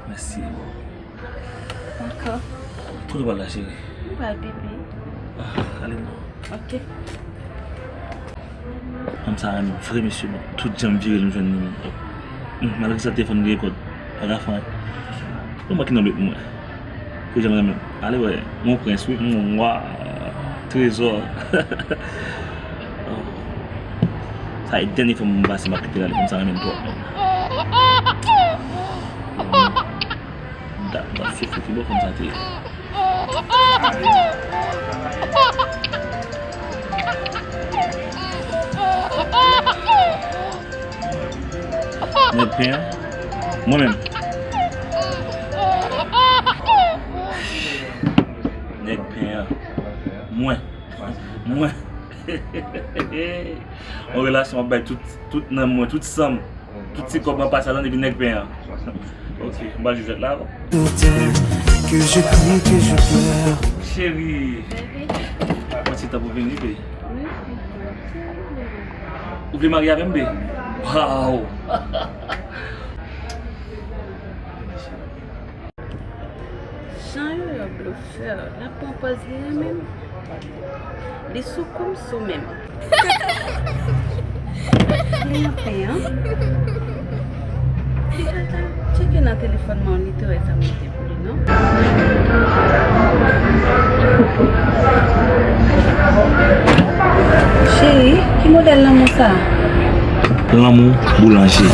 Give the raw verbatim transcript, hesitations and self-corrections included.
Mèsi. Dakò. Kote w pral la, cheri? M pral pipi. Ah, ale non. Ok. Fanm sa renmen m vre, mesye, bon, tout jan m vire l, m jwenn li. Hmm, malgre sa, telefòn li rekòd. Pa ka fè anyen. Bon, mwen ki nan lòt mwen. Ke jan m renmen. Ale wè, mon prens, wi, mon wa, trezò. Oh. Sa e dènye fwa m pase, m ap kite l ale, fanm sa renmen m twòp, menm. Dat m t ap soufri ki bò fanm sa te ye. Nèg pen an? Mwen menm. Nèg pen an. Mwen. Mwen. Yon relasyon ap bay tout, tout nanm mwen, tout san m. Tout ti kòb mwen pase ladan epi nèg pen an. Ok, m pa jwe jwèt la. D'auteur, que je crie, que je pleure. Cheri, pran ti tan pou vini, baby. Ou vle marye avè m, baby? Waw! Jan yo yo blofè, l ap pran pòz li renmen m. Li sou kou m sou menm. Li an pen an. Li pral ta tcheke nan telefòn mwen, li te wè sa m mete pou li, non? Cheri, ki modèl lanmou sa? Lanmou boulanje.